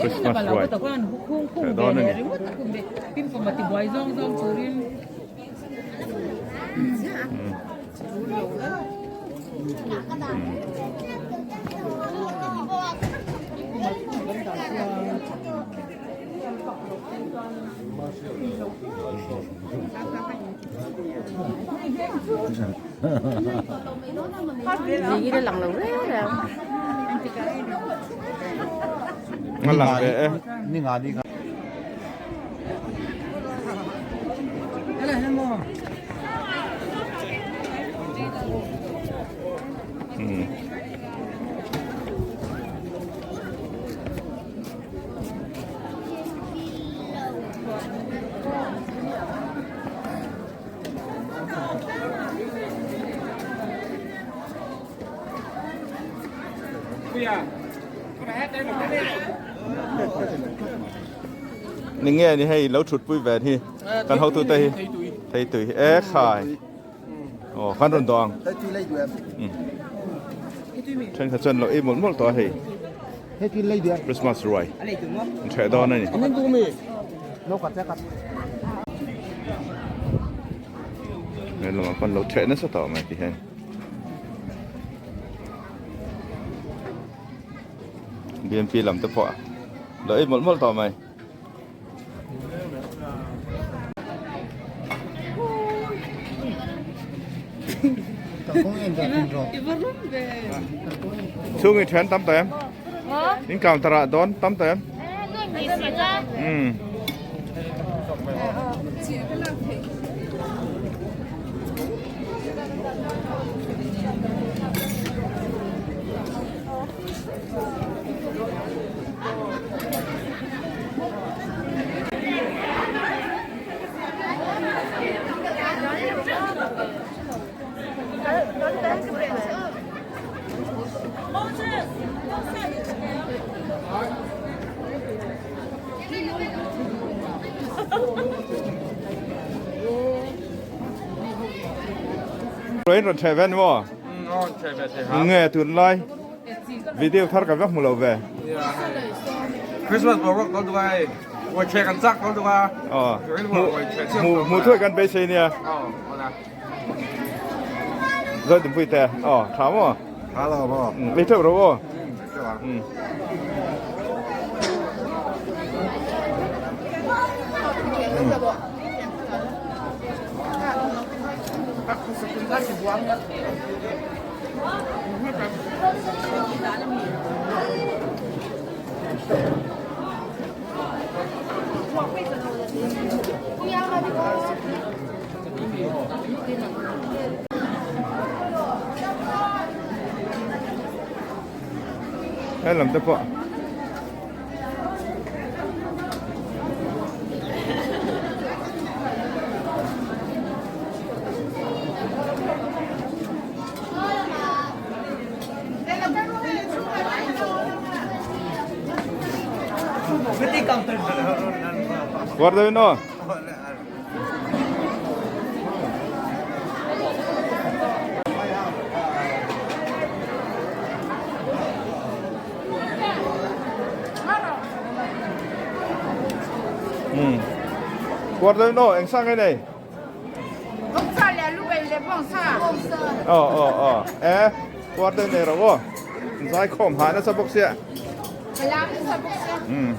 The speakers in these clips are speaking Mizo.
Christmas ruai teh dawn a ni. A lang ve e. Ni nge ni hei lo thut pui ve hi kan hotu te hi thei tui e khai aw kan rawn dawng thenkhat chuan lo ei mawlh mawlh tawh a hei Christmas ruai an ṭheh dawn a ni. He lamah pawn lo ṭheh nasa tawh mai ti hian. BMP lam te pawh lo ei mawlh mawlh tawh mai. Chhung i then tam tawh em? In counter ah dawn tam tawh em? Um. Rawn rawn ṭheh ve ni maw? Nge tunlai video thar ka va hmu lo ve. Christmas boruak dawn duh a hei. Ruai ṭheh kan chak dawn duh a. Aw. Hmu hmu thuai kan beisei nia. Zawi tumpui te. Aw tha maw? Tha lo maw? Ei ṭeuh ro aw. He lam te pawh War deuh in aw. War deuh in aw eng sang nge nei? Aw aw aw e war deuh nei rawh aw. Zai khawm ha nasa bawk sia. Um.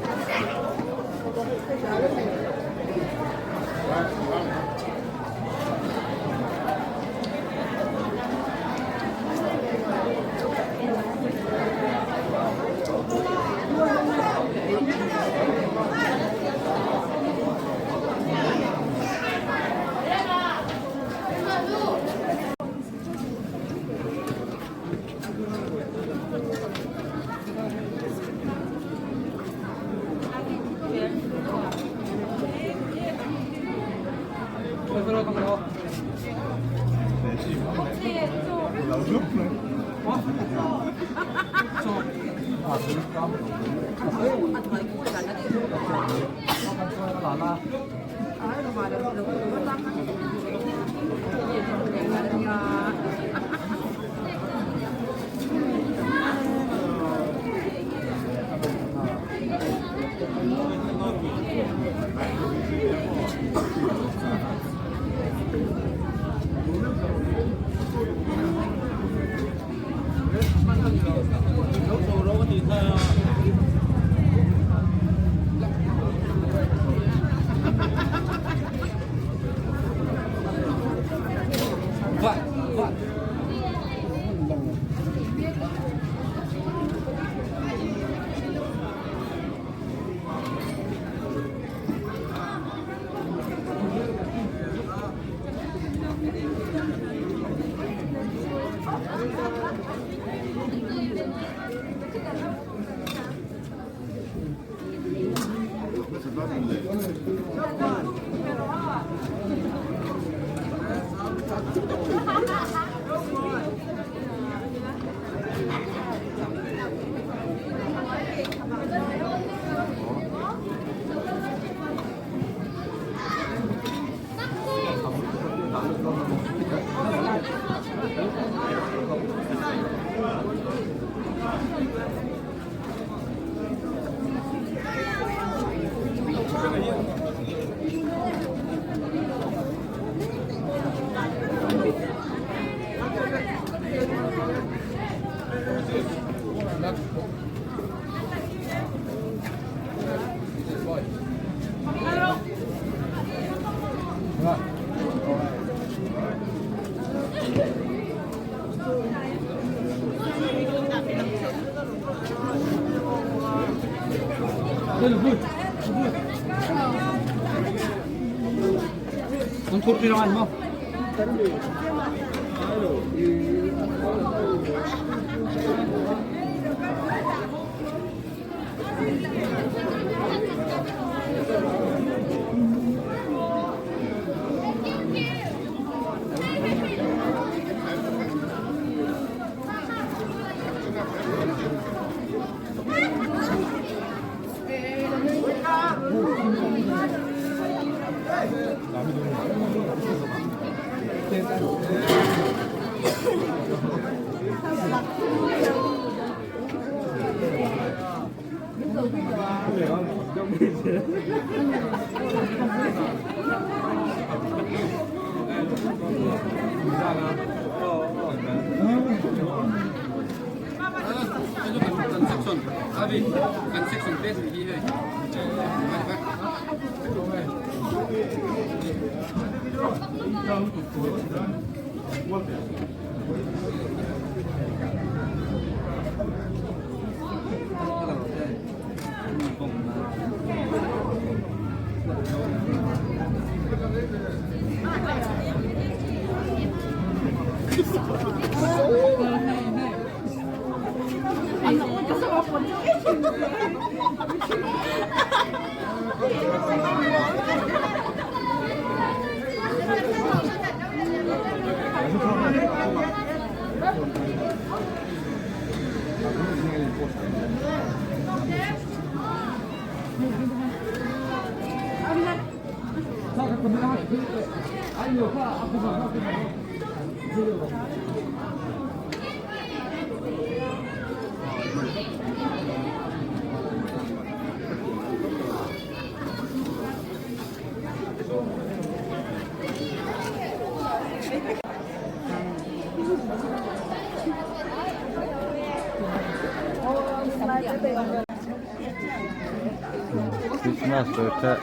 Christmas tur te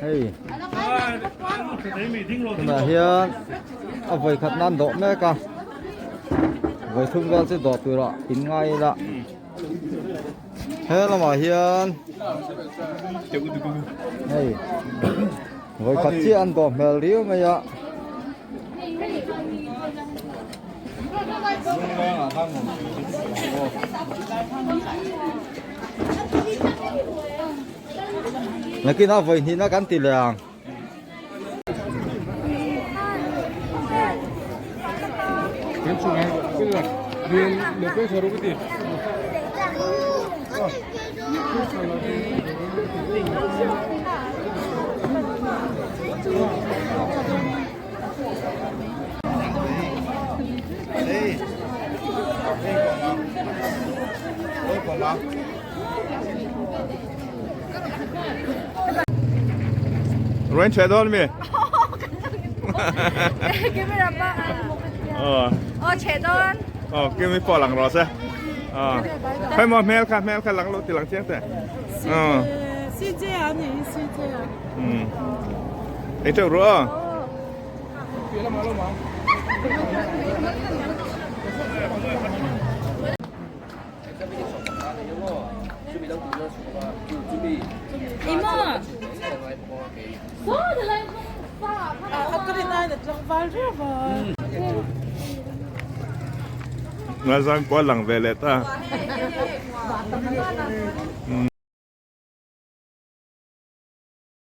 hei tunah hian a vawi khat nan dawh mek a vawi thum vel chu dawh turah in ngai ila he lamah hian hei vawi khat chiah an dawh hmel riau mai a. Nakin a vawi hnihna kan ti leh ang. Ruain chhe dawn mi? Aw chhe dawn. Aw kimi pawh lang rawh se. Aw khawi maw hmel kha hmel kha lang lo ti lang chiang teh. Aw. CJ a ni CJ a. Um. Ei teuh ru aw. Ngaizang pawh a lang ve leh ta.